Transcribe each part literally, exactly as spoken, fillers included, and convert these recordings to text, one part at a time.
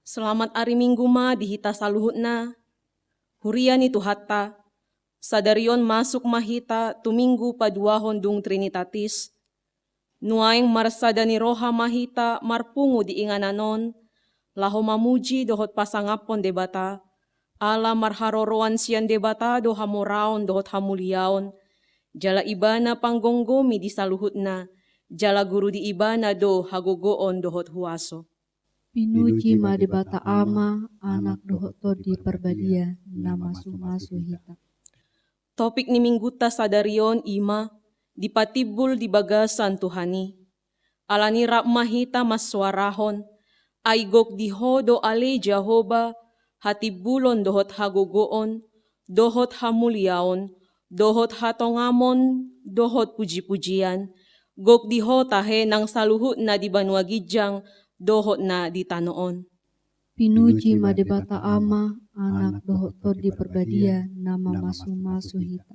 Selamat ari Minggu ma di hita saluhutna, huria ni Tuhanta. Sadari on masuk ma hita tu Minggu paduahon dung Trinitatis. Nuaeng marsada ni roha ma hita marpungu di inganan on, laho mamuji dohot pasangaphon Debata, ala marharoroan sian Debata do hamoraon dohot hamuliaon, jala Ibana panggomgomi di saluhutna, jala guru di Ibana do hagogoon dohot huaso. Pinuji ma Debata Ama, Anak dohot Tondi Parbadia, na mamasu-masu hita. Topik ni Minggunta sadari on i ma, dipatimbul di bagasan Tuhan i. Alani rap ma hita mansoarahon, ai gok di Ho do ale Jahowa, hatimbulon dohot hagogoon, dohot hamuliaon, dohot hatongamon, dohot puji-pujian, gok di Ho tahe nang saluhut na di banua ginjang, dohot na di tano on. Pinuji ma Debata Ama, Anak dohot Tondi Parbadia, na mamasu-masu hita.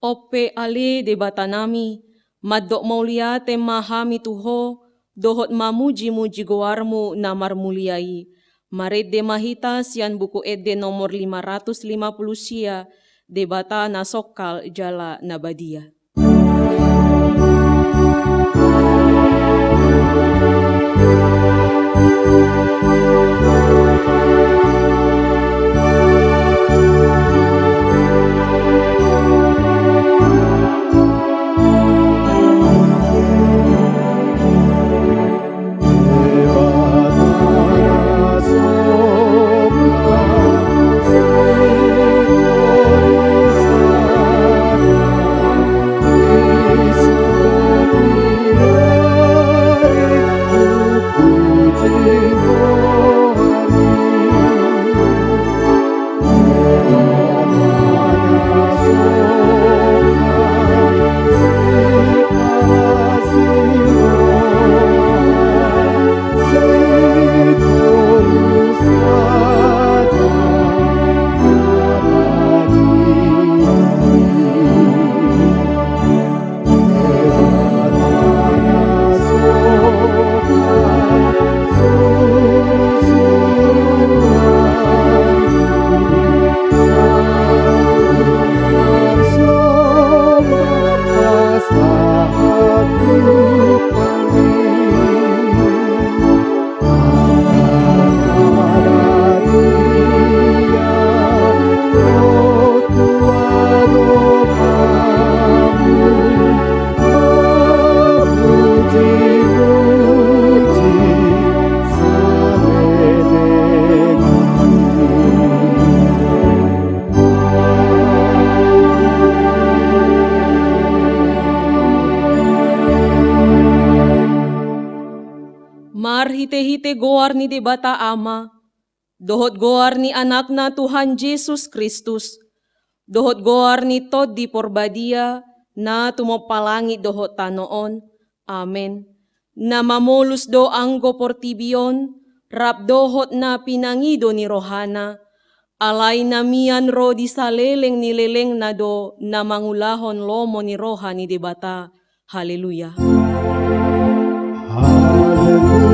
Onpe ale Debatanami, mandok mauliate ma hami tu Ho, dohot mamuji-muji goarmu na marmulia i. Marende ma hita sian Buku Ende nomor lima ratus lima puluh sia, Debata na songkal jala na badia. Marhite-hite goar ni Debata Ama, dohot goar ni Anakna Tuhan Jesus Kristus, dohot goar ni Tondi Porbadia, na tumompa langit dohot tano on. Amen. Na mamolus do anggo portibi on, rap dohot na pinangido ni rohana, alai na mian ro di saleleng ni lelengna do na mangulahon lomo ni roha ni Debata. Haleluya. Haleluya. Haleluya.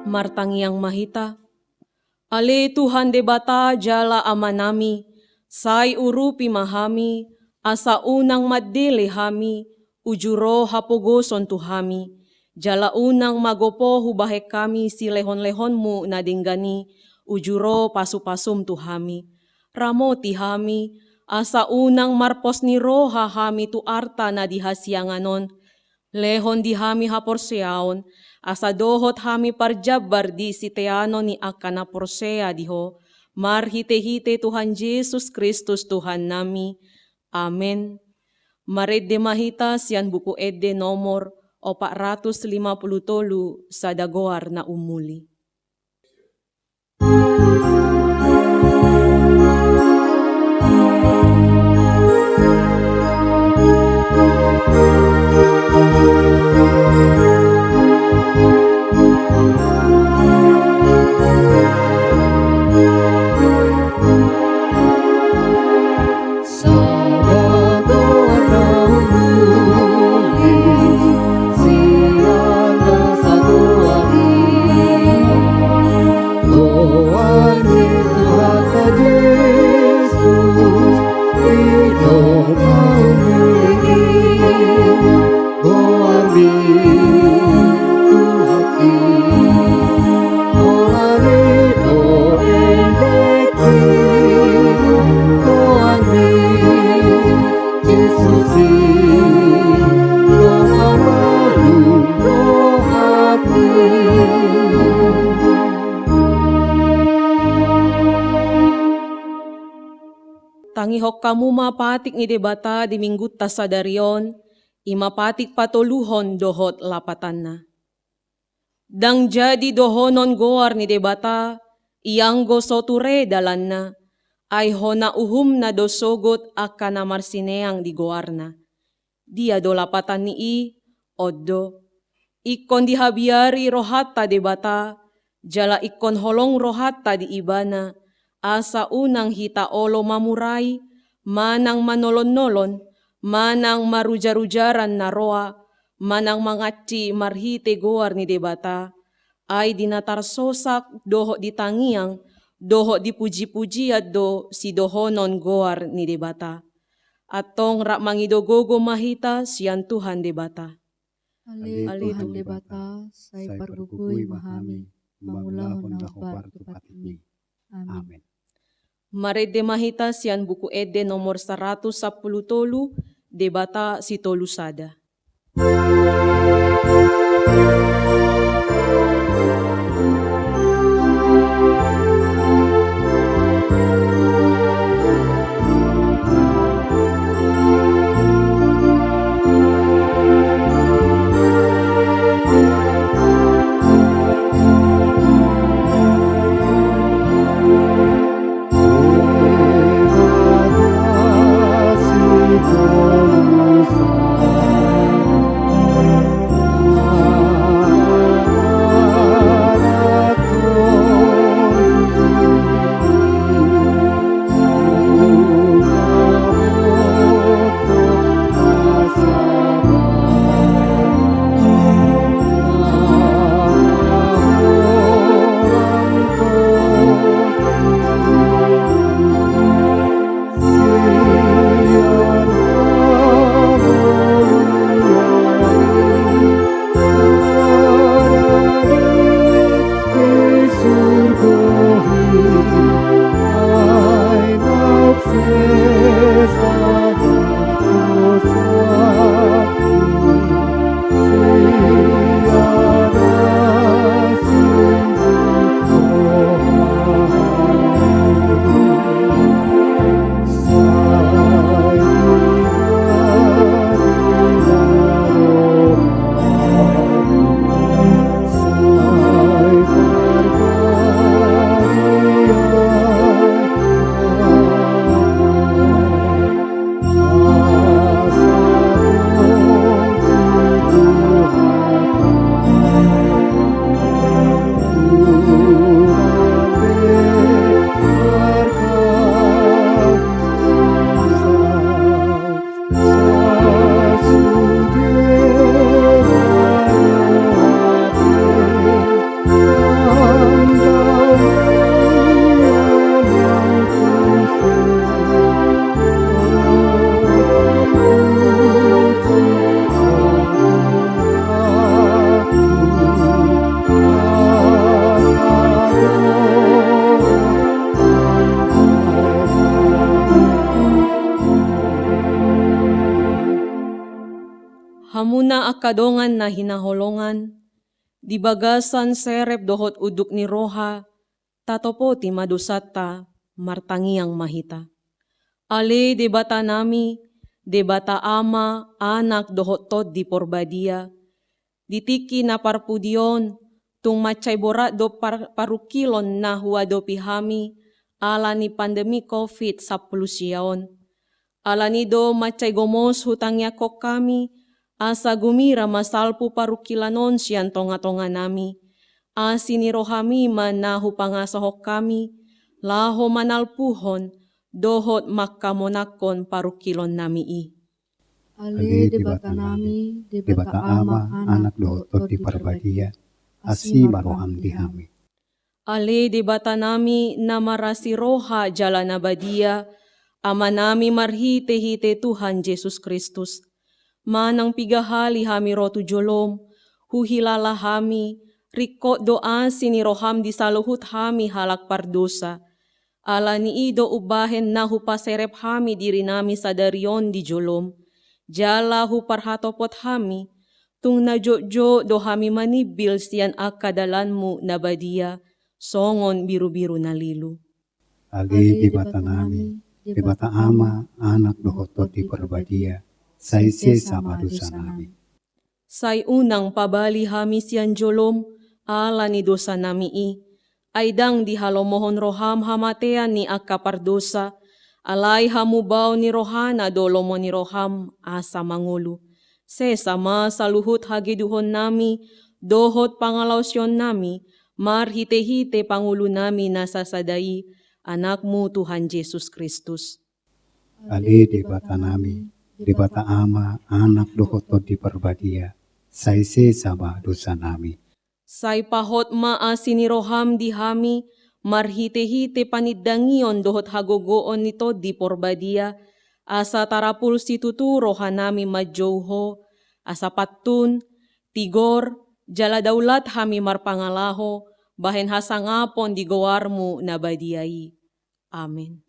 Martangiang ma hita. Ale Tuhan Debata jala Amanami, sai urupi ma hami, asa unang mandele hami, uju ro hapogoson tu hami, jala unang magopo hubahen hami silehon-lehonmu na denggan i, uju ro pasu-pasum tu hami. Ramoti hami, asa unang marpos ni roha hami tu arta na di hasiangan on, lehon di hami haporseaon, asa dohot hami parjambar di siteanon ni angka na porsea di Ho, marhite-hite Tuhan Jesus Kristus Tuhannami. Amen. Marende ma hita sian Buku Ende nomor opat ratus lima puluh tolu, sada goar na umuli. Tangihon hamu ma patik ni Debata di minggunta sadari on, i ma patik patoluhon dohot lapatanna. Ndang jadi dohonon goar ni Debata, ianggo so ture dalanna, ai hona uhumna do sogot angka na marsineang di goarna. Dia do lapatan ni i? On do. Ingkon dihabiari rohanta Debata, jala ingkon holong rohanta di Ibana, asa unang hita olo mamurai, manang manolon-nolon, manang marujar-ujaran na roa, manang mangansi marhite goar ni Debata, ai di na tarsosak dohot di tangiang, dohot di puji-pujian do sidohonon goar ni Debata. Antong rap mangido gogo ma hita sian Tuhan Debata. Ale Tuhan Debata, sai pargogoi ma hami mangulahon na hombar tu patikMi. Amin. Marende ma hita sian Buku Ende nomor saratus sampulu tolu, Debata sitolu sada. Hamuna angka dongan na hinaholongan, di bagasan serep dohot unduk ni roha, tatopoti ma dosanta, martangiang ma hita. Ale Debatanami, Debata Ama, Anak dohot Tondi Porbadia, di tingki na parpudi on, tung mansai borat do par-, parungkilon na huadopi hami, ala ni pandemi covid sampulu sia on. Ala ni do mansai gomos hutangiangkon hami, asa gumira ma salpu parungkilan on sian tonga-tonganami. Asi ni rohami ma na hupangasahon hami, laho manalpuhon, dohot mangkamonangkon parungkilonnami i. Ale Debatanami, Debata Ama, Anak dohot Tondi Porbadia, asi ma roham di hami. Ale Debatanami na marasi roha jala na badia, Amanami marhite-hite Tuhan Jesus Kristus. Manang piga hali hami ro tu jolom, huhilala hami, ringkot do asi ni roham di saluhut hami halak pardosa. Ala ni i do umbahen na hupaserep hami dirinami sadari on di jolom, jala huparhatopot hami, tung na jotjot do hami manimbil sian angka dalanmu na badia, songon birubiru na lilu. Ale Debatanami, Debata Ama, Anak dohot Tondi Parbadia, sai sesa ma dosanami. Sai unang pabali hami sian jolom ala ni dosanami i, ai ndang dihalomohon roham hamatean ni angka pardosa, alai hamubaon ni rohana do lomo ni roham asa mangolu. Sesa ma saluhut hageduhonnami dohot pangalaosionnami marhitehite pangulunami na sasada i, Anakmu Tuhan Jesus Kristus. Ale Debatanami, Debata Ama, Anak dohot Tondi Parbadia, sai sesa ma dosanami. Sai pahot ma asi ni roham di hami, marhitehite panindangion dohot hagogoon ni Tondi Porbadia, asa tarapul situtu rohanami manjou Ho, asa pantun, tigor, jala daulat hami marpangalaho bahen hasangapon di goarmu na badia i. Amen.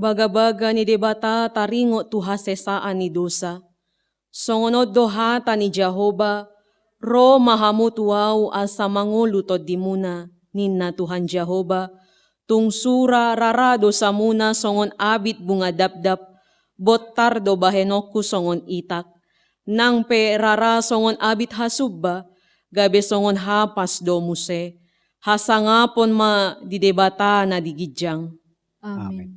Bagabaga ni Debata taringot tu hasesaan ni dosa. Songon on do hata ni Jahowa, ro ma hamu tu Ahu asa mangolu tondimuna, ninna Tuhan Jahowa, tung sura rara dosamuna songon abit bunga dapdap, bontar do bahenonku songon itak. Nang pe rara songon abit hasumba, gabe songon hapas do muse. Hasangapon ma di Debata na di ginjang. Amen. Amen.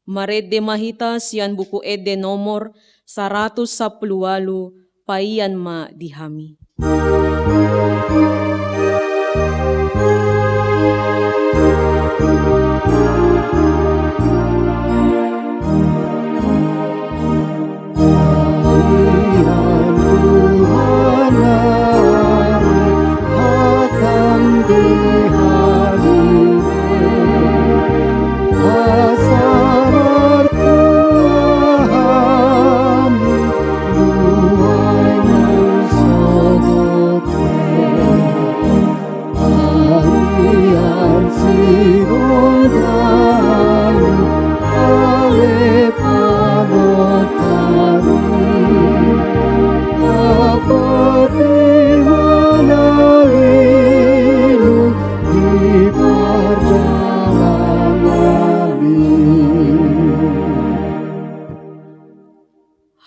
Marende ma hita sian Buku Ende nomor saratus sampulu ualu, paian ma di hami.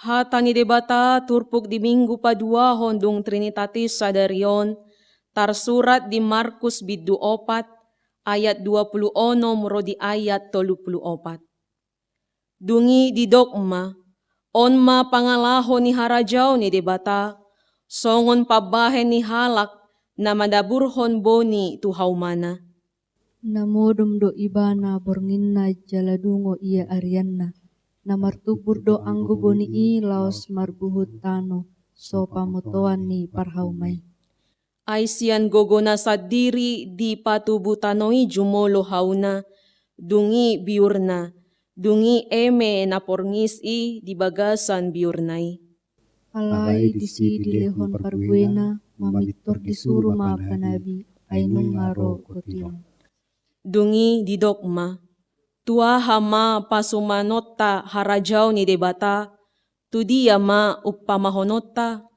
Hata ni Debata turpuk di Minggu paduahon dung Trinitatis sadari on, tarsurat di Markus bindu opat, ayat dua pulu onom ro di ayat tolu pulu opat. Dung i didok ma, on ma pangalaho ni harajaon ni Debata, songon pambahen ni halak na manaburhon boni tu haumana. Na modom do ibana bornginna jala dungo ia arianna. Na martumbur do anggo boni i laos marbuhut tano, so pamotoan ni parhauma i. Ai sian gogona sandiri dipatubu tano i jumolo hauna, dung i biurna, dung i eme na porngis i di bagasan biurna i. Alai disi dilehon parbuena, mamintor disuru ma panabi, ai nunga ro gotilon. Dung i didok ma, tu aha ma pasumanonta harajaon ni Debata, tu dia ma umpamahononta?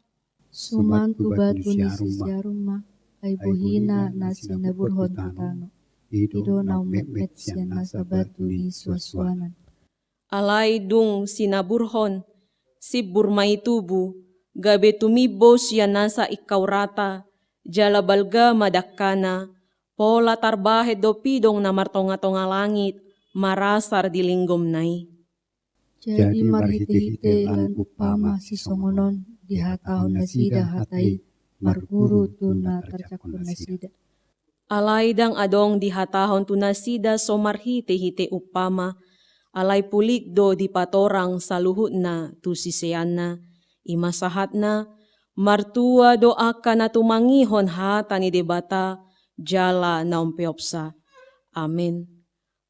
Suman tu batu ni siarum ma, ai bohina na sinaburhon tu tano. I do naung metmet sian nasa batu ni suansuanan. Alai dung sinaburhon, simbur ma i tubu, gabe tumimbo sian nasa ingkau rata, jala balga ma dangkana, pola tarbahen do pidong na martongatonga langit, marasar di linggomna i. Jadi marhitehite lan umpama sisongon on dihatahon nasida hata i, marguru tu na tarjangkon nasida. Alai ndang adong dihatahon tu nasida so marhitehite umpama, alai pulik do dipatorang saluhutna tu siseanna. I ma sahatna, martua do angka na tumangihon hata ni Debata, jala na umpeopsa. Amen.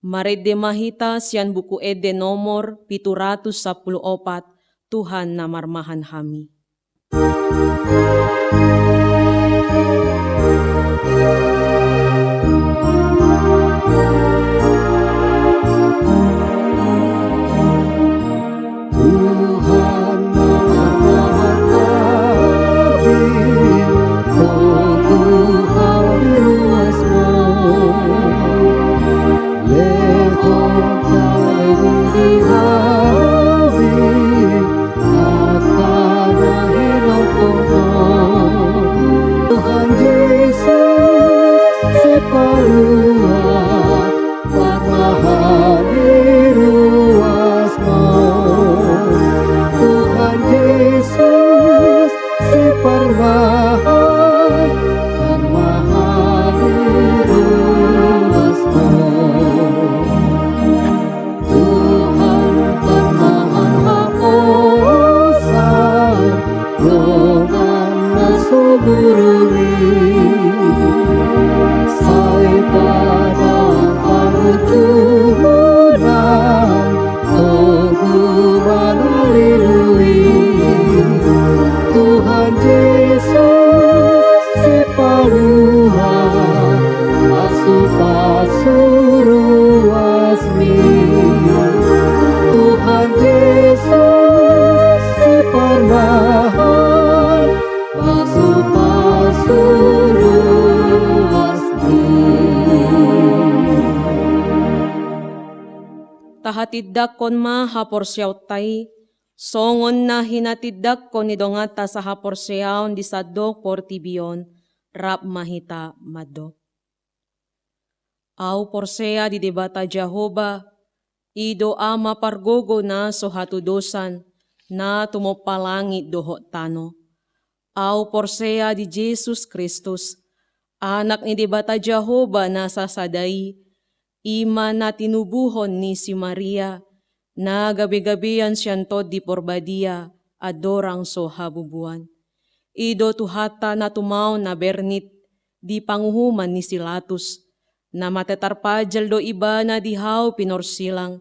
Marende ma hita sian Buku Ende nomor pitu ratus sampulu opat. Tuhan na marmahan hami. Tuhan na marmahan hami, togu hami ruasmu. Lehon tahu di hami, angka na hinaholonmu. Tuhan Jesus, Sipalua, parmahan ni ruasmu. Tuhan Jesus, Siparmahan, parmahan ni ruasmu. Tuhan parmahan haposan, dongan na so bururi. Sai padang parunjunan, togu mangalului. Tuhan Jesus, Sipalua, pasupasu ruasmi. Tuhan Jesus, Siparmahan, pasupasu ruasmi. Tahatindangkon ma haporseaonta i, songon na hinatindangkon ni donganta sahaporseaon di sandok portibi on. Rap ma hita mandok. Ahu porsea di Debata Jahowa, i do Ama pargogo na so hatudosan, na tumompa langit dohot tano. Ahu porsea di Jesus Kristus, Anak ni Debata Jahowa na sasada i, i ma na tinubuhon ni si Maria, na gabegabean sian Tondi Porbadia, andorang so habubuan. I do Tuhanta na tumaon na bernit di panguhuman ni si Latus, na mate tarpajal do Ibana di hau pinorsilang,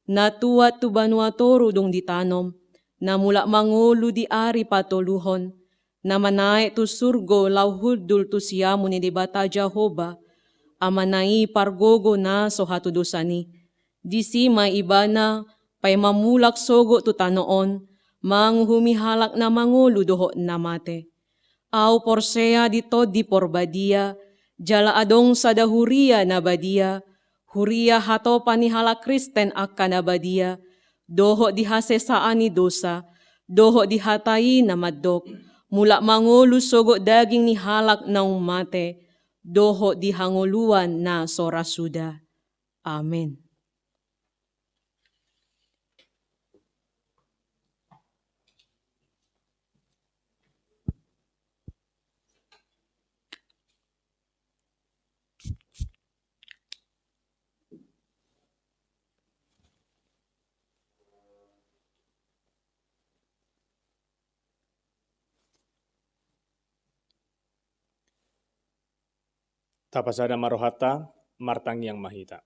na tuat tu banua toru dung ditanom, na mulak mangolu di ari patoluhon, na manaek tu surgo laho hundul tu siamun ni Debata Jahowa, Amana i pargogo na so hatudosan i. Disi ma Ibana paima mulak sogot tu tano on, manguhumi halak na mangolu dohot na mate. Ahu porsea di Tondi Porbadia, jala adong sada huria na badia, huria hatopan ni halak Kristen angka na badia, dohot di hasesaan ni dosa, dohot di hata i na mandok, mulak mangolu sogot daging ni halak naung mate, dohot di hangoluan na so ra suda. Amen. Tapasada ma rohanta, martangiang ma hita.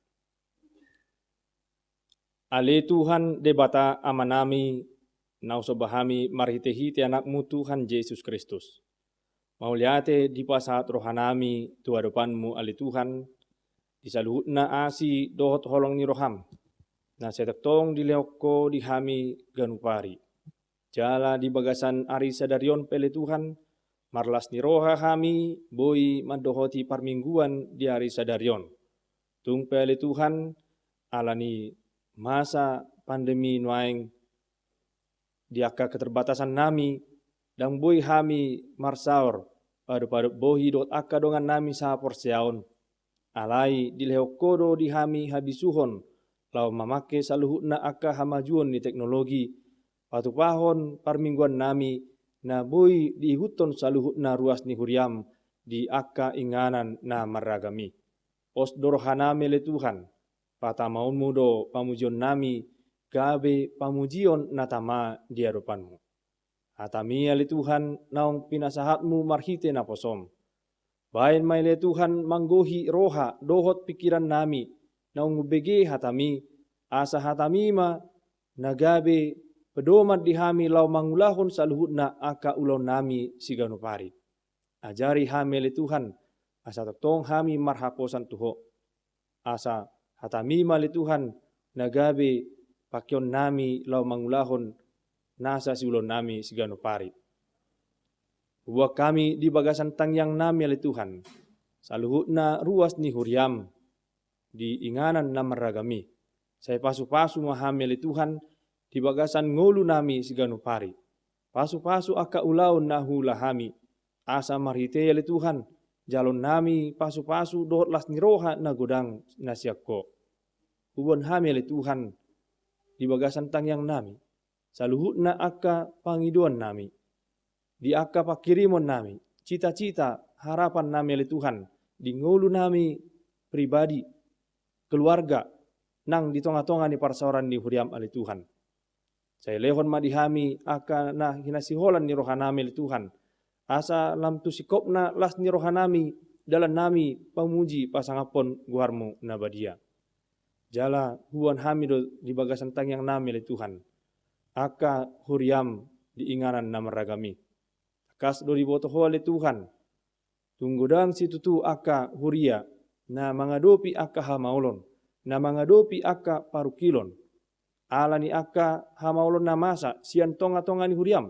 Ale Tuhan Debata Amanami, na husomba hami marhitehite Anakmu Tuhan Jesus Kristus. Mauliate dipasahat rohanami tu adopanMu, ale Tuhan, di saluhutna asi dohot holong ni rohaM, na sai tongtong dilehon Ho di hami ganup ari. Jala di bagasan ari sadari on pe ale Tuhan, marlas ni roha hami boi mandohoti parmingguan di ari sadari on. Tung pe ale Tuhan, ala ni masa pandemi nuaeng, di angka keterbatasan nami, ndang boi hami marsaor, padopadop bohi dohot angka dongan nami sahaporseaon. Alai dilehon Ho do di hami habisuhon, laho mamangke saluhutna angka hamajuon ni teknologi, patupahon parmingguan nami, na boi diihuthon saluhutna ruas ni huriaM di angka inganan na marragam i. Pos do roha nami ale Tuhan, patamaonMu do pamujion nami, gabe pamujion na tama di adopanMu. HataMi ale Tuhan, naung pinasahatMu marhite naposoM. Baen ma ale Tuhan manggohi roha dohot pingkiran nami, naung umbege hataMi, asa hataMi ma na gabe pedoman di hami laho mangulahon saluhutna angka ulaon nami siganup ari. Ajari hami ale Tuhan, asa tongtong hami marhaposan tu Ho. Asa hataMi ma ale Tuhan, na gabe pangkeon nami laho mangulahon nasa siulaon nami siganup ari. Huboan hami di bagasan tangiang nami ale Tuhan, saluhutna ruas ni huriaM di inganan na marragam i. Sai pasupasu ma hami ale Tuhan, di bagasan ngolu nami siganup ari. Pasupasu angka ulaon na huula hami, asa marhite i ale Tuhan, jaloon nami pasupasu dohot las ni roha na godang na sian Ho. Huboan hami ale Tuhan, di bagasan tangiang nami, saluhutna angka pangidoan nami, di angka panghirimon nami, cita-cita, harapan nami ale Tuhan, di ngolu nami pribadi, keluarga, nang di tonga-tonga ni parsaoran ni huriaM ale Tuhan. Sai lehon ma di hami angka na hinasiholan ni roha nami ale Tuhan, asa lam tu singkopna las ni roha nami, dalan nami pamuji pasangaphon goarMu na badia. Jala huboan hami do di bagasan tangiang nami ale Tuhan, angka huriaM di inganan na marragam i. Tangkas do diboto Ho ale Tuhan, tung godang situtu angka huria na mangadopi angka hamaolon, na mangadopi angka parungkilon. Ala ni angka hamaolon na masa sian tonga-tonga ni huriaM,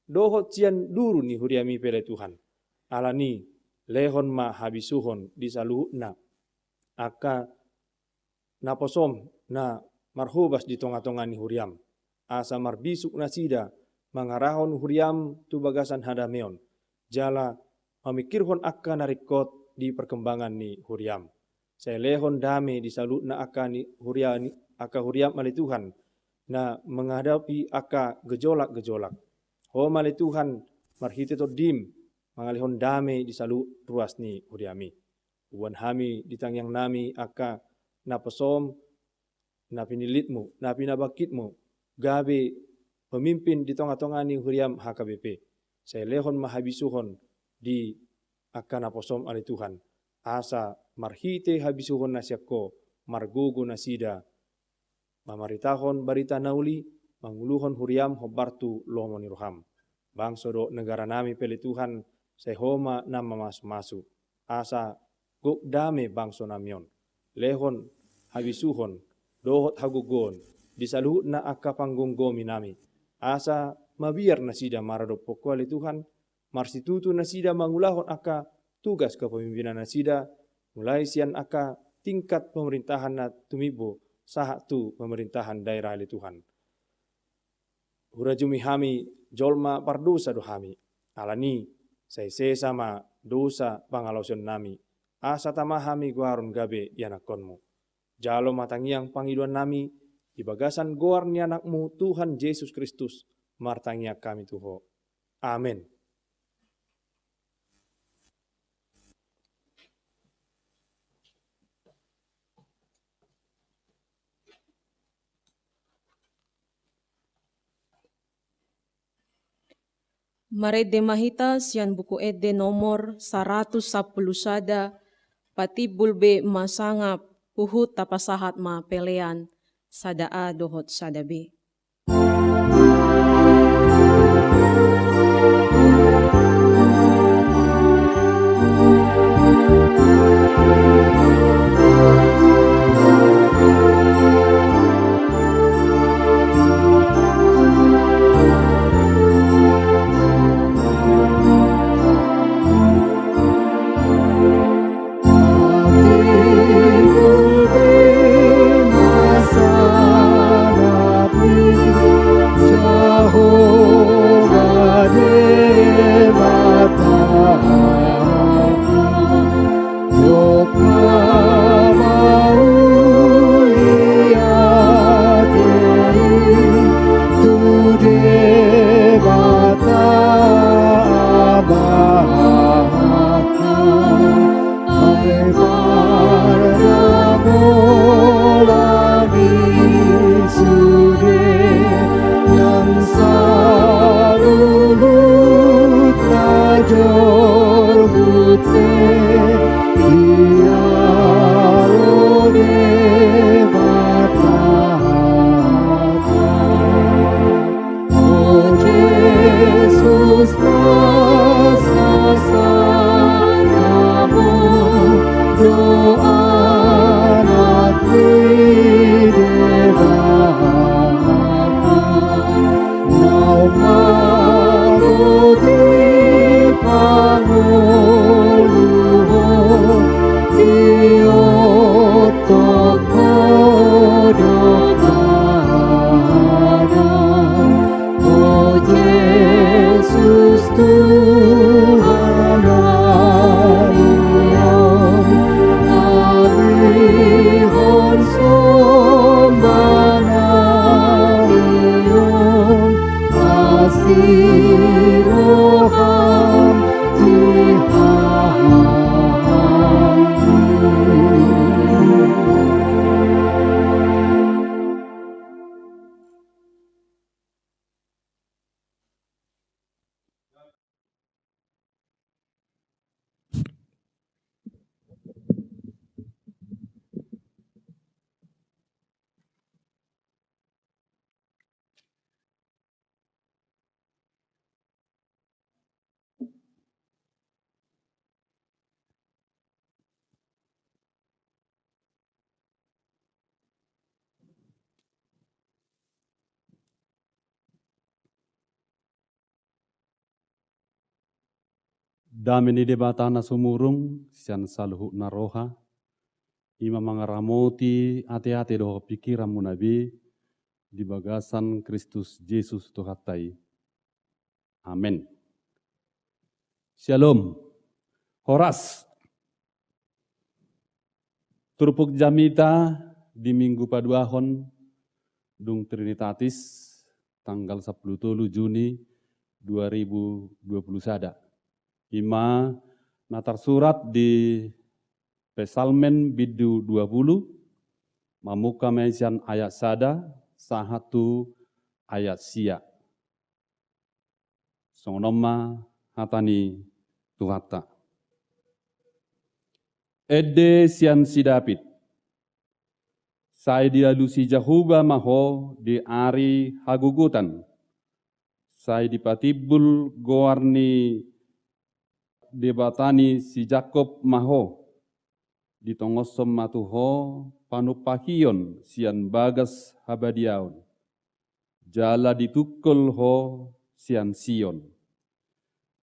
dohot sian duru ni huriaMi pe ale Tuhan. Ala ni i, lehon ma habisuhon di saluhutna angka naposoM na marhobas di tonga-tonga ni huriaM, asa marbisuk nasida mangarahon huriaM tu bagasan hadameon, jala mamingkirhon angka na ringkot di perkembangan ni huriaM. Sai lehon dame di saluhutna angka ni huria ni, angka huriaM ale Tuhan, na menghadapi angka gejolak-gejolak. Ho ma ale Tuhan, marhite TondiM, mangalehon dame di saluhut ruas ni huriaMi. Huboan hami di tangiang nami angka naposoM, na pinillitMu, na pinabangkitMu, gabe pemimpin di tonga-tonga ni huriaM H K B P. Sai lehon ma habisuhon di angka naposoM ale Tuhan, asa marhite habisuhon na sian Ho, margogo nasida mamaritahon barita na uli, manguluhon huriaM hombar tu lomo ni rohaM. Bangso dohot negara nami pe ale Tuhan, sai Ho ma na mamasu-masu, asa gok dame bangso nami on. Lehon habisuhon dohot hagogoon di saluhutna angka panggomgomi nami, asa mabiar nasida maradophon Ho ale Tuhan, marsitutu nasida mangulahon angka tugas kepemimpinan nasida, mulai sian angka tingkat pemerintahan na tumimbo sahat tu pemerintahan daerah ale Tuhan. Hurajumi hami, jolma pardosa do hami. Ala ni i, sai sesa ma dosa pangalaosion nami, asa tama hami goaron gabe ianakhonMu. Jalo ma tangiang pangidoan nami, di bagasan goar ni AnakMu Tuhan Jesus Kristus, martangiang hami tu Ho. Amen. Marende ma hita sian Buku Ende nomor saratus sampulu sada, patimbul be ma sangap, huhut tapasahat ma pelean, sada A dohot sada B. Dame ni Debata na sumurung sian saluhutna roha, i ma mangaramoti ateate dohot pingkiranmuna be di bagasan Kristus Jesus Tuhanta i. Amen. Syalom. Horas. Turpuk jamita di Minggu paduahon dung Trinitatis, tanggal sampulu tolu Juni dua ribu dua puluh sada. I ma na tarsurat di Psalmen bindu dua pulu, mamungka ma i sian ayat sada sahat tu ayat sia. Songon on ma hata ni Tuhanta. Ende sian si David. Sai dialusi Jahowa ma ho di ari hagogotan. Sai dipatimbul goar ni Debata ni si Jakob ma ho. Ditongoshon ma tu ho panumpahion sian bagas habadiaon. Jala ditungkol ho sian Sion.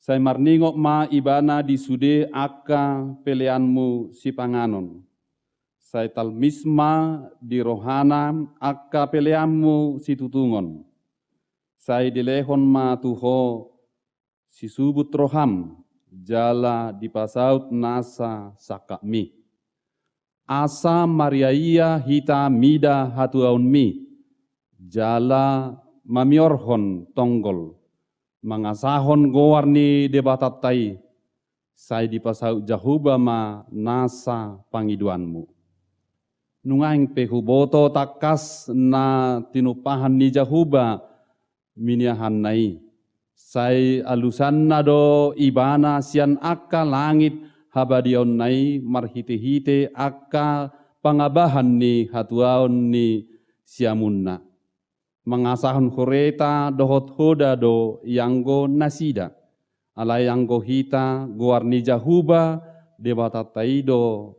Sai marningot ma Ibana di sude angka peleanmu sipanganon. Sai talmis ma di rohana angka peleanmu situtungon. Sai dilehon ma tu ho sisubut roham, jala dipasaut nasa sangkapmi. Asa mariaia hita mida hatuaonmi, jala mamiorhon tonggol, mangasahon goar ni Debatanta i, sai dipasaut Jahowa ma nasa pangidoanmu. Nuaeng pe huboto tangkas na tinumpahan ni Jahowa miniahanna i. Sai alusanna do Ibana sian angka langit habadiaonna i marhitehite angka pangabahan ni hatuaon ni siamunna. Mangasahon hureta dohot hoda do ianggo nasida. Alai anggo hita goar ni Jahowa Debatanta i do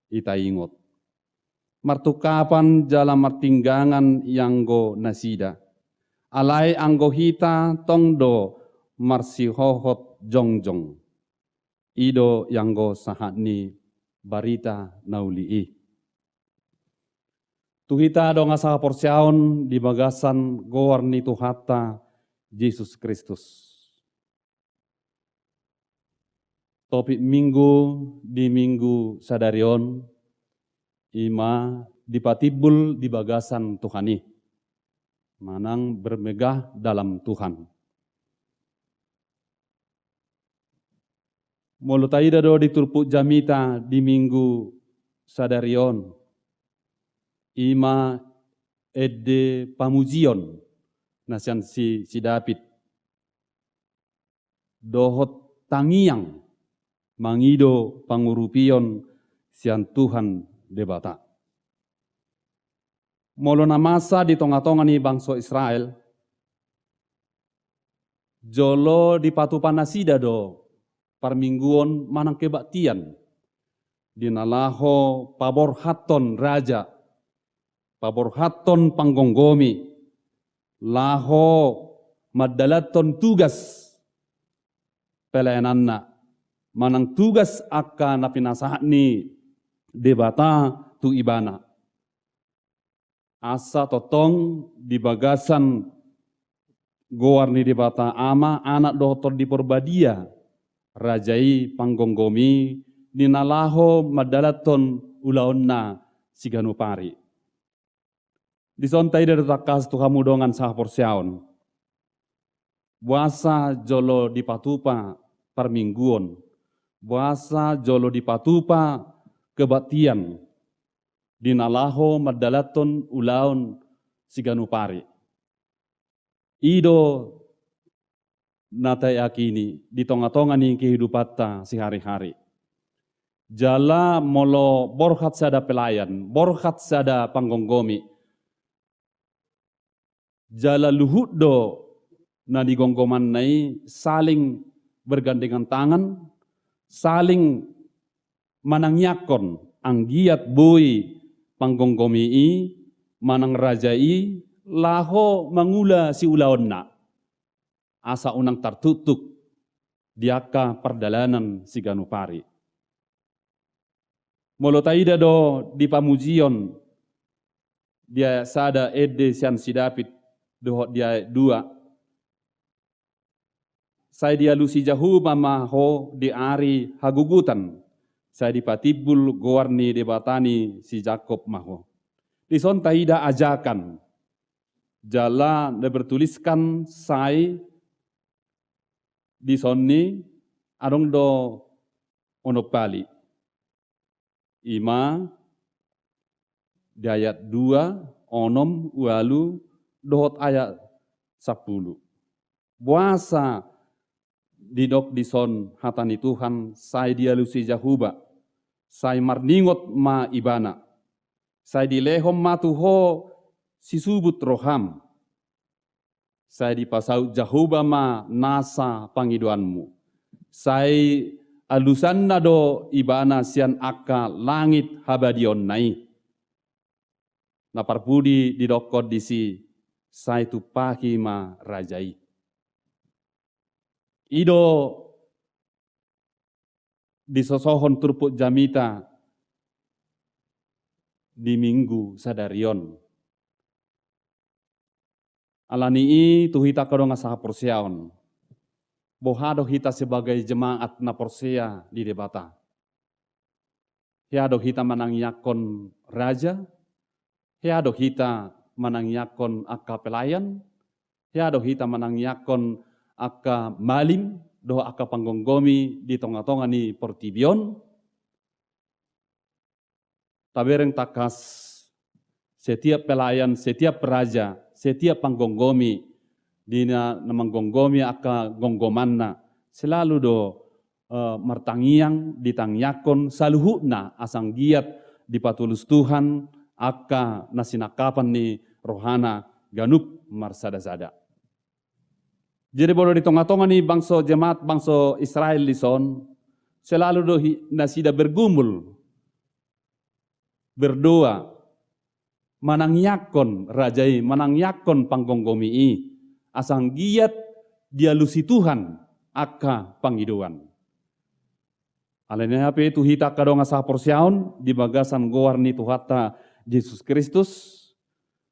itaingot. Martungkapan jala martinggangan ianggo nasida. Alai anggo hita tong do marsihohot jongjong. I do ianggo sahat ni barita na uli i. Tu hita dongan sahaporseaon di bagasan goar ni Tuhanta Jesus Kristus. Topik Minggu di Minggu sadari on, i ma dipatimbul di bagasan Tuhan i. Manang bermegah dalam Tuhan. Molo taida do di turpuk jamita di Minggu sadari on, i ma ende pamujion na sian si, si David. Dohot tangiang mangido pangurupion sian Tuhan Debata. Molo na masa di tonga-tonga ni bangso Israel, jolo dipatupa nasida do parmingguon manang kebaktian di na laho paborhathon raja, paborhathon panggomgomi, laho mandalanhon tugas pelayananna, manang tugas angka na pinasahat ni Debata tu ibana. Asa tongtong di bagasan goar ni Debata Ama, Anak dohot Tondi Porbadia, raja i panggomgomi di na laho mandalanhon ulaonna siganup ari. Dison taida do tangkas tu hamu dongan sahaporseaon. Boasa jolo dipatupa parmingguon, boasa jolo dipatupa kebaktian di na laho mandalanhon ulaon siganup ari. I do na tayakini di tonga-tonga ni kehidupanta sihari-hari. Jala molo borhat sada pelayan, borhat sada panggomgomi, jala luhut do na di gomgomanna i saling bergandengan tangan, saling manangiangkon anggiat boi panggomgomi i manang raja i laho mangula siulaonna, asa unang tartuktuk di angka pardalanan siganup ari. Molo taida do di pamujion di ayat sada ende sian si David dohot di ayat dua, sai dialusi Jahowa ma ho di ari hagogotan, sai dipatimbul goar ni Debata ni si Jakkob ma ho. Dison taida ajakan, jala na bertuliskan sai disonni adong do onom pali. I ma di ayat dua, onom, ualu, dohot ayat sampulu. Boasa didok dison hata ni Tuhan, sai dialusi Jahowa, sai marningot ma ibana, sai dilehon ma tu ho sisubut roham, sai dipasaut Jahowa ma nasa pangidoanmu. Sai alusanna do ibana sian angka langit habadiaonna i. Na parpudi didokkon disi, sai tumpahi ma raja i. I do disosohon turpuk jamita di Minggu sadari on. Ala ni i tu hita angka dongan sahaporseaon, boha do hita sebagai jemaat na porsea di Debata? Hea do hita manangiangkon raja? Hea do hita manangiangkon angka pelayan? Hea do hita manangiangkon angka malim dohot angka panggomgomi di tonga-tonga ni portibi on? Tabereng tangkas, setiap pelayan, setiap raja, setiap panggomgomi di na, na manggomgomi angka gomgomanna, selalu do, eh, martangiang, ditangiangkon saluhutna asa anggiat dipatulus Tuhan angka na sinangkapan ni rohana ganup marsada-sada. Jadi molo di tonga-tonga ni bangso jemaat, bangso Israel dison, selalu do hi-, nasida bergumul, berdoa, manangiangkon raja i, manangiangkon panggomgomi i, asa anggiat dialusi Tuhan angka pangidoan. Ala ni i hape tu hita angka dongan sahaporseaon di bagasan goar ni Tuhanta Jesus Kristus,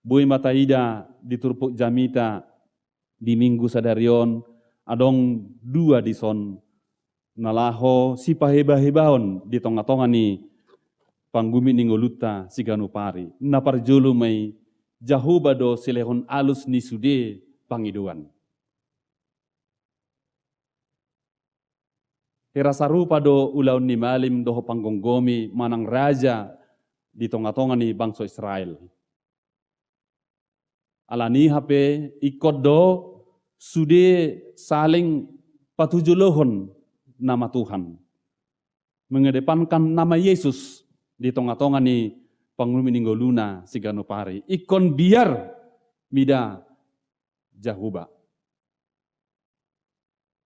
boi ma taida di turpuk jamita di Minggu sadari on, adong dua dison na laho sipaheba-hebaon di tonga-tonga ni panggumit ni ngolunta siganup ari. Na parjolo ma i, Jahowa do silehon alus ni sude pangidoan. Hira sarupa do ulaon ni malim dohot panggomgomi manang raja di tonga-tonga ni bangso Israel. Ala ni i hape ingkon do sude saling patujolohon nama Tuhan, mengedepankan nama Yesus di tonga-tonga ni pangurupi ni ngoluna siganup ari. Ingkon biar mida Jahowa.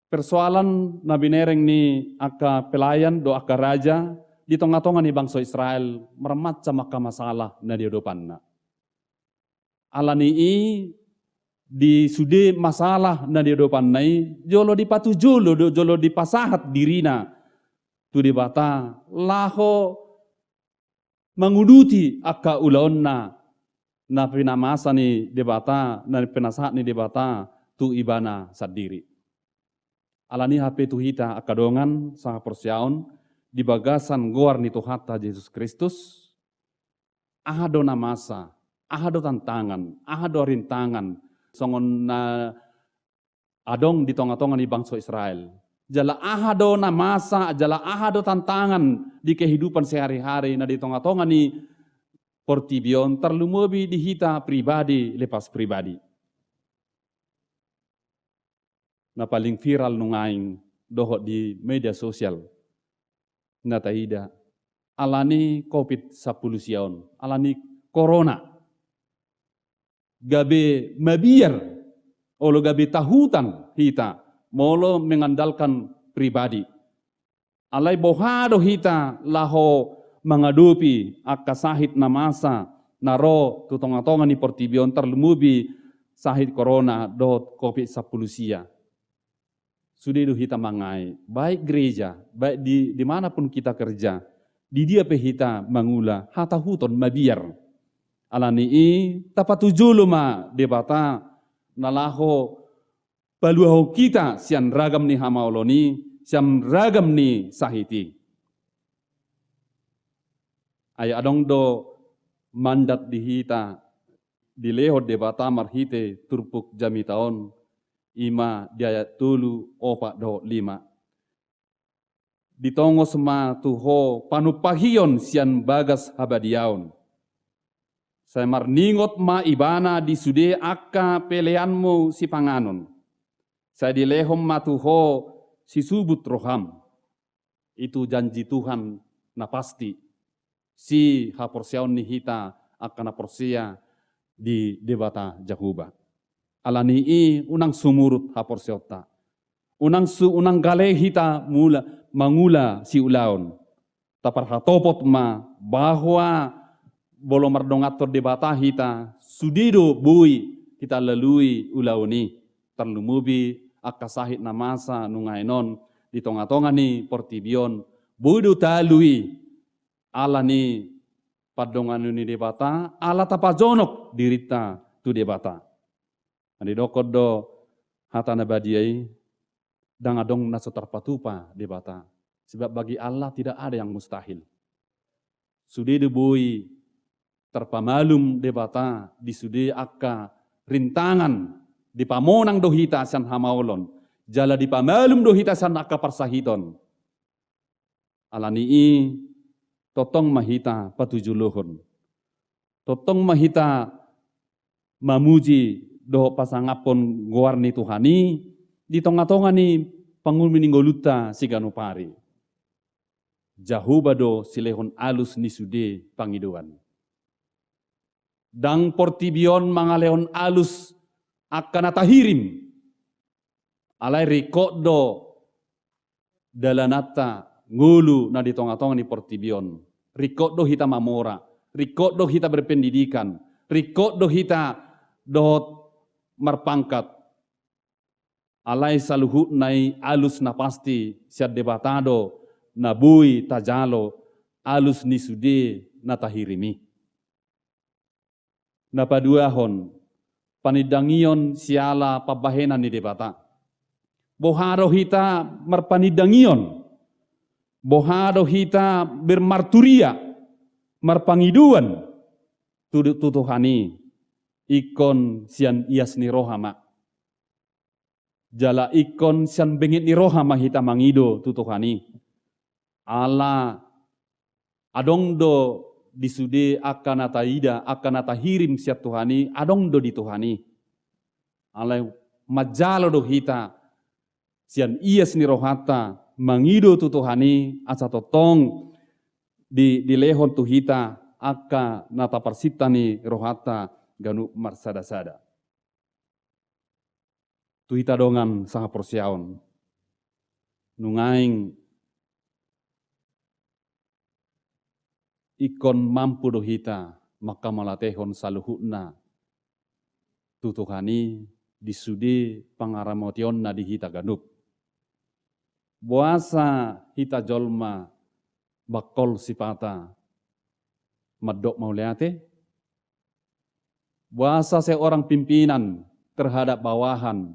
Persoalan na binereng ni angka pelayan dohot angka raja di tonga-tonga ni bangso Israel marmacam angka masalah na diadopanna. Alani i di sude masalah na diadopanna i jolo dipatujolo do, jolo dipasahat dirina tu Debata laho manguduti angka ulaonna na pinamasa ni Debata, na pinasahat ni Debata tu ibana sandiri. Alani i hape tu hita angka dongan sahaporseaon di bagasan goar ni Tuhanta Jesus Kristus, aha do na masa, aha do tantangan, aha do rintangan songon na adong di tonga-tonga ni bangso Israel. Jala aha do na masa, jala aha do tantangan di kehidupan sehari-hari na di tonga-tonga ni portibi on, tarlumobi di hita pribadi lepas pribadi. Na paling viral nuaeng dohot di media sosial na taida, alani covid sampulu sia on, alani corona. Gabe mabiar, olo gabe tahutan hita molo mengandalkan pribadi. Alai boha do hita laho mangadopi angka sahit na masa na ro tu tonga-tonga ni portibi on, tarlumobi sahit corona dohot covid sampulu sia. Sude do hita mangae, baik gereja, baik di, di mana pun kita kerja, di dia pe hita mangula, hatahuton mabiar. Alani i tapatujolo ma Debata na laho paluahon hita sian ragam ni hamaolon i, sian ragam ni sahit i. Ai adong do mandat di hita dilehon Debata marhite turpuk jamita on, i ma di ayat tolu, opat dohot lima. Ditongos ma tu ho panumpahion sian bagas habadiaon. Sai marningot ma ibana di sude angka peleanmu sipanganon. Sai dilehon ma tu ho sisubut roham. Itu janji Tuhan na pasti. Sihaporseaon ni hita angka na porsea di Debata Jahowa. Alani i unang sumurut haporseaonta. Unang su, unang gale hita mula, mangula siulaon. Taparhatopot ma bahwa molo mardonganhon Debata hita, sude do boi hita lalui ulaon i. Tarlumobi angka sahit na masa nuaeng on di tonga-tonga ni portibi on, boi do talu i. Alani pandonganon ni Debata, ala tapajonok dirinta tu Debata. Na didokkon do hata na badia i, ndang adong na so tarpatupa Debata. Sebab bagi Allah tidak ada yang mustahil. Sude do boi tarpamalum Debata di sude angka rintangan, dipamonang do hita sian hamaolon, jala dipamalum do hita sian angka parsahiton. Alani i tongtong ma hita patujulohon. Tongtong ma hita mamuji dohot pasangaphon goar ni Tuhan i di tonga-tonga ni pangurupi ni ngolunta siganup ari. Jahowa do silehon alus ni sude pangidoan. Ndang portibi on mangalehon alus angka na tahirim. Alai ringkot do dalananta ngolu na di tonga-tonga ni portibi on. Ringkot do hita mamora, ringkot do hita berpendidikan, ringkot do hita dohot marpangkat. Alai saluhutna i alus na pasti sian Debata do na boi tajalo, alus ni sude na tahirim i. Na paduahon, panindangion siala pambahenan ni Debata. Boha do hita marpanindangion, boha do hita bermarturia, marpangidoan tu, tu Tuhan i, ingkon sian ias ni roha ma. Jala ingkon sian benget ni roha ma hita mangido tu Tuhan i. Ala adong do di sude angka na taida, angka na tahirim sian Tuhan i, adong do di Tuhan i. Alai manjalo do hita sian ias ni rohanta mangido tu Tuhan i asa tongtong di, dilehon tu hita angka na taparsinta ni rohanta ganup marsada-sada. Tu hita dongan sahaporseaon, nunga naeng ingkon mampu do hita mangkamauliatehon saluhutna tu Tuhan i di sude pangaramotionna di hita ganup. Boasa hita jolma bangkol sipata mandok mauliate? Boasa seorang pimpinan terhadap bawahan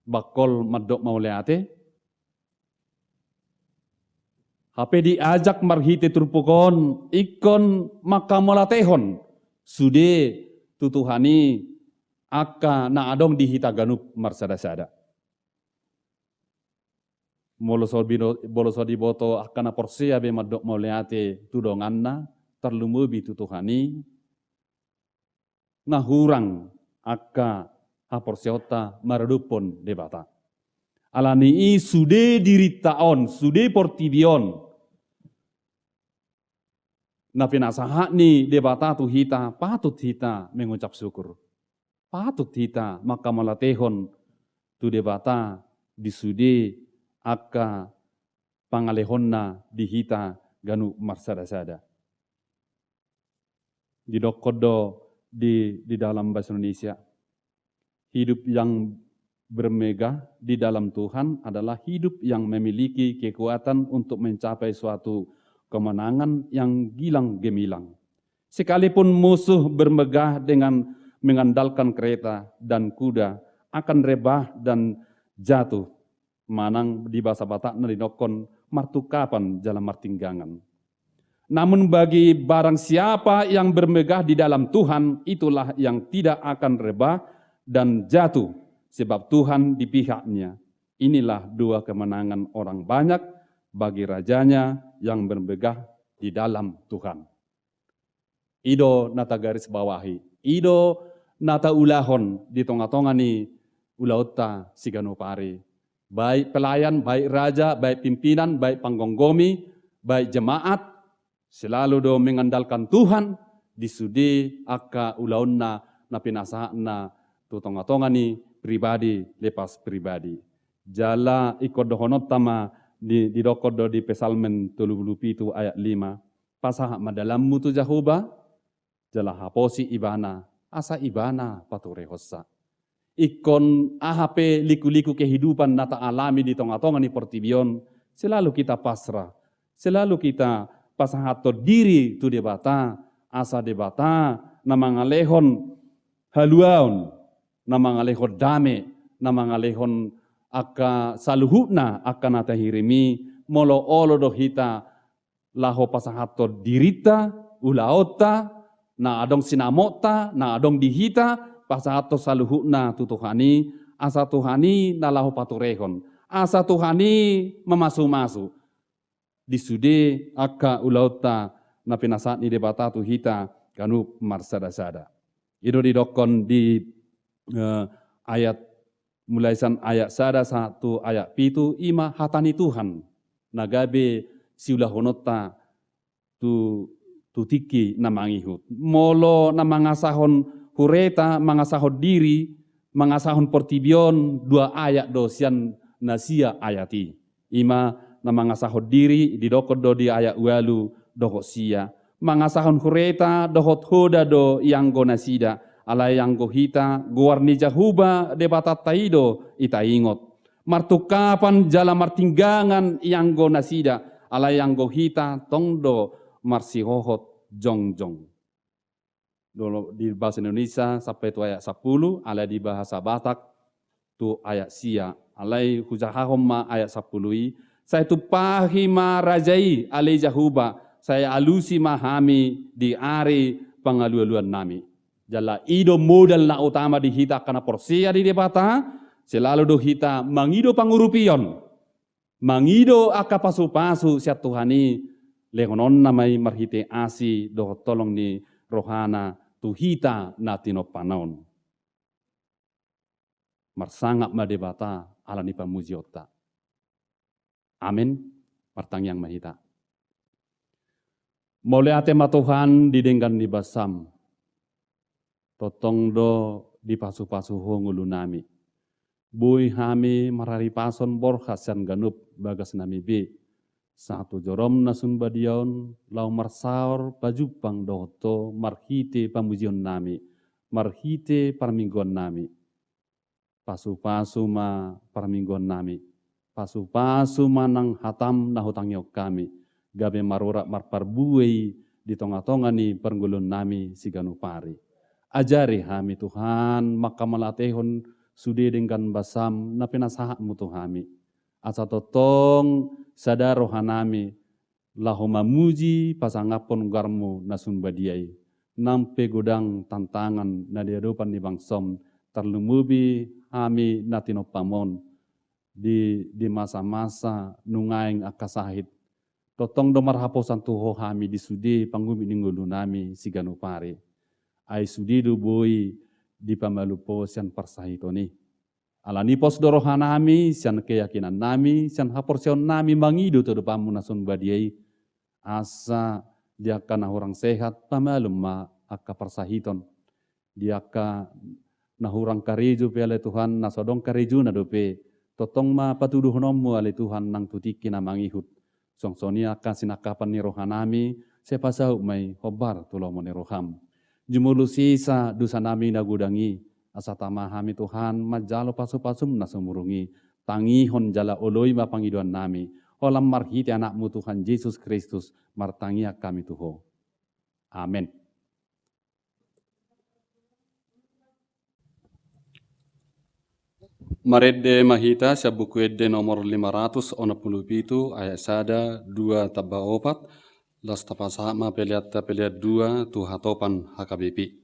bangkol mandok mauliate? Hape diajak marhite turpuk on ingkon mangkamauliatehon sude tu Tuhan i angka na adong di hita ganup marsada-sada. Molo so bino-, molo so diboto angka na porsea be mandok mauliate tu donganna, tarlumobi tu Tuhan i, na hurang angka haporseaonta maradophon Debata. Alani i sude dirinta on, sude portibi on, na pinasahat ni Debata tu hita, patut hita mengucap syukur. Patut hita mangkamauliatehon tu Debata di sude angka pangalehonna di hita ganup marsada-sada. Didokkon do di, di dalam bahasa Indonesia, hidup yang bermegah di dalam Tuhan adalah hidup yang memiliki kekuatan untuk mencapai suatu kemenangan yang gilang gemilang. Sekalipun musuh bermegah dengan mengandalkan kereta dan kuda, akan rebah dan jatuh. Manang di bahasa Batakna didokkon martungkapan jala martinggangan. Namun bagi barang siapa yang bermegah di dalam Tuhan, itulah yang tidak akan rebah dan jatuh, sebab Tuhan di pihaknya. Inilah dua kemenangan orang banyak bagi rajanya yang bermegah di dalam Tuhan. I do na tagarisbawahi, i do na taulahon di tonga-tonga ni ulaonta siganup ari. Baik pelayan, baik raja, baik pimpinan, baik panggomgomi, baik jemaat, selalu do mengandalkan Tuhan di sude angka ulaonna na pinasahatna tu tonga-tonga ni pribadi lepas pribadi. Jala ingkon dohononta ma di, didokkon do di Psalmen tolu pulu pitu ayat lima. Pasahat ma dalanmu tu Jahowa, jala haposi Ibana, asa Ibana paturehonsa. Ingkon aha pe liku-liku kehidupan na taalami di tonga-tonga ni portibi on, selalu kita pasrah, selalu kita pasahathon diri tu Debata, asa Debata na mangalehon haluaon, na mangalehon dame, na mangalehon angka saluhutna angka na tahirim i, molo olo do hita laho pasahathon dirinta, ulaonta, na adong sinamotta, na adong di hita, pasahathon saluhutna tu Tuhan i, asa Tuhan i na laho paturehon, asa Tuhan i mamasu-masu di sude angka ulaonta na pinasahat ni Debata tu hita ganup marsada-sada. I do didokkon di, eh, ayat, mulai sian ayat sada sahat tu ayat pitu, i ma hata ni Tuhan na gabe siulahononta tu, tu tingki na mangihut. Molo na mangasahon hureta, mangasahon diri, mangasahon portibi on, dua ayat do sian na sia ayat i. I ma na mangasahon diri, didokkon do di ayat ualu dohot sia. Mangasahon hureta dohot hoda do ianggo nasida, alai anggo hita, goar ni Jahowa Debatanta i do i taingot. Martungkapan jala martinggangan ianggo nasida, alai anggo hita tong do marsihohot jongjong. Dolo di bahasa Indonesia sampai tu ayat sampulu, alai di bahasa Batak tu ayat sia. Alai hujahahon ma ayat sampulu i, sai tumpahi ma raja i ale Jahowa, sai alusi ma hami di ari pangalualuannami. Jala i do modal na utama di hita angka na porsea di Debata, selalu do hita mangido pangurupion, mangido angka pasupasu sian Tuhan i, lehononna ma i marhite asi dohot holong ni rohana tu hita na tinompana on. Marsangap ma Debata ala ni pamujionta. Amen. Martangiang ma hita. Mauliate ma Tuhan di denggan ni basam. Tongtong do dipasupasu Ho ngolunami. Boi hami mararipason borhat sian ganup bagasnami be, sahat tu joroM na sun badia on, laho marsaor pajumpang dohot Ho marhite pamujionnami, marhite parmingguannami. Pasupasu ma parmingguannami, pasupasu ma nang hataM na hutangihon hami, gabe marurat marparbue i di tongatonga ni parngoluonnami siganup ari. Ajari hami Tuhan, mangkamalatehon sude denggan basaM na pinasahatMu tu hami. Asa tongtong sada rohanami, laho mamuji pasangaphon goarMu na sun badia i. Nang pe godang tantangan na di adopan ni bangsoM, tarlumobi hami na tinompaM on di, di masa-masa nuaeng angka sahit. Tongtong do marhaposan tu Ho hami di sude pangurupi ni ngolunami siganup ari. Ai sude do boi dipamalum Ho sian parsahiton i. Alani pos do rohanami, sian keyakinannami, sian haporseaonnami mangido tu adopanMu na sun badia i, asa di angka na hurang sehat pamalum ma angka parsahiton. Di angka na hurang karejo pe ale Tuhan, na so adong karejona dope, tongtong ma patuduhononMu ale Tuhan nang tu tingki na mangihut. Suang songon i angka sinangkapan ni rohanami, sai pasaut ma i hombar tu lomo ni rohaM. Jumolo sesa dosanami na godang i, asa tama hami Tuhan manjalo pasupasuM na sumurung i. Tangihon jala oloi ma pangidoannami. Holan marhite AnakMu Tuhan Jesus Kristus, martangiang hami tu Ho. Amen. Marende ma hita sian Buku Ende nomor lima ratus onom pulu pitu, ayat sada, dua tamba opat. Laos tapasahat ma peleanta, pelean dua, tu hatopan H K B P.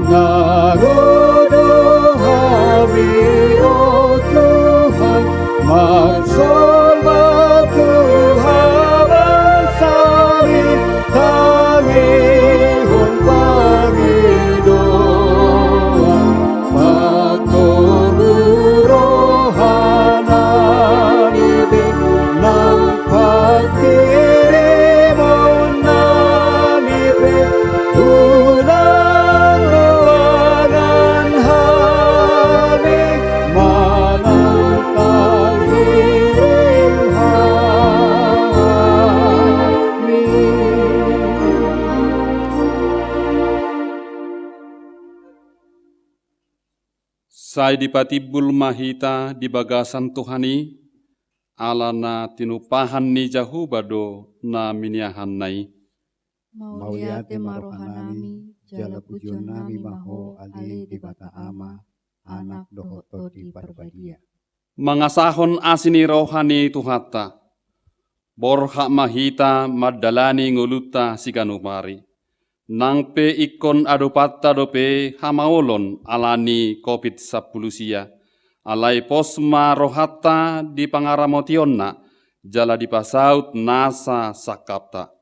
Nga ro do hami, o Tuhan, marsomba tu habangsami, tangihon pangidoan, patogu rohanami be, nang panghirimonnami pe, unang loangan hami, manang panghirim hami. Sai dipatimbul ma hita di bagasan Tuhan i, ala na tinumpahan ni Jahowa do na miniahanna i. Mauliate ma rohanami, jala pujionnami ma Ho ale Debata Ama, Anak dohot Tondi Parbadia. Mangasahon asi ni roha ni Tuhanta, borhat ma hita mandalani ngolunta siganup ari. Nang pe ingkon adopanta dope hamaolon ala ni covid sampulu sia, alai pos ma rohanta di pangaramotionna, jala dipasaut nasa sangkapta.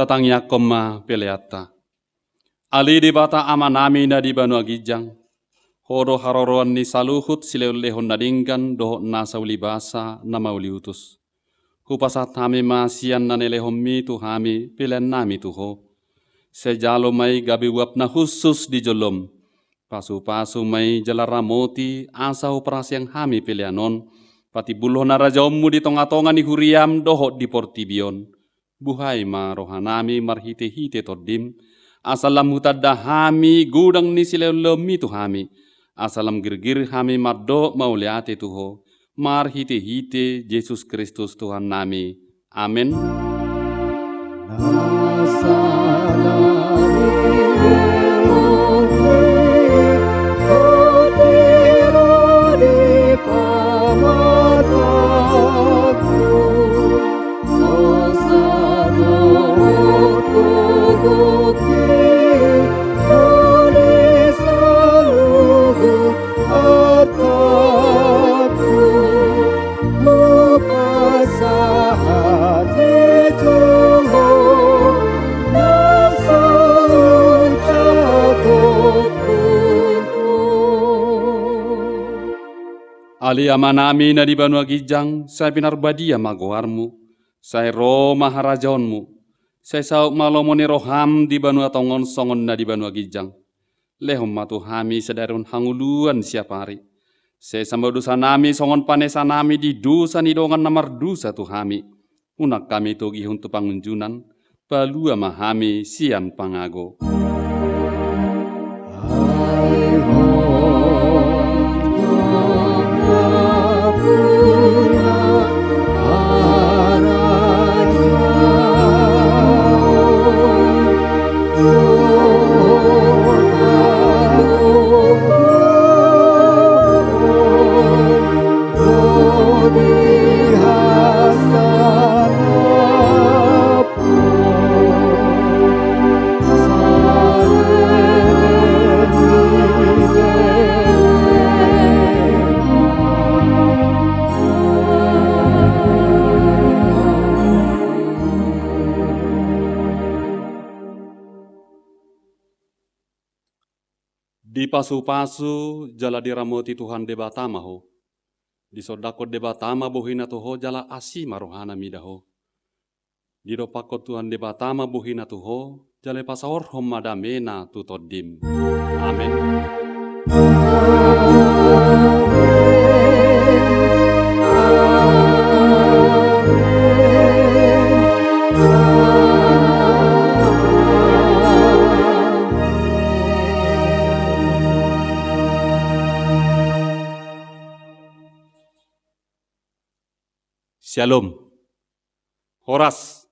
Tangiangkon ma peleanta. Ale Debata Amanami na di banua ginjang, Ho do haroroan ni saluhut silehonlehon na denggan dohot nasa ulibasa na mauliutus. Hupasahat hami ma sian na nilehonMi tu hami peleannami tu Ho. Sai jalo ma i gabe uap na hushus di jolom. Pasupasu ma i jala ramoti asa huparhaseang hami pelean on patimbulhon harajaonMu di tongatonga ni huriaM dohot di portibi on. Buhai ma rohanami marhitehite TondiM, asa lam hutanda hami godang ni silehonlehonMi tu hami, asa lam girgir hami mandok mauliate tu Ho, marhitehite Jesus Kristus Tuhannami. Amen. Ale Amanami na di banua ginjang, sai pinarbadia ma goarMu, sai ro ma harajaonMu, sai saut ma lomo ni rohaM di banua tonga on songon na di banua ginjang. Lehon ma tu hami sadari on hangoluan siapari. Sesa ma dosanami songon panesanami di dosa ni dongan na mardosa tu hami. Unang hami togihon tu pangunjunan, palua ma hami sian pangago. Dipasupasu jala diramoti Tuhan Debata ma ho. Disondangkon Debata ma bohina tu ho jala asi ma rohana mida ho. Didompakkon Tuhan Debata ma bohina tu ho, jala pasaorhon ma damena tu tondim. Amen. Syalom. Horas.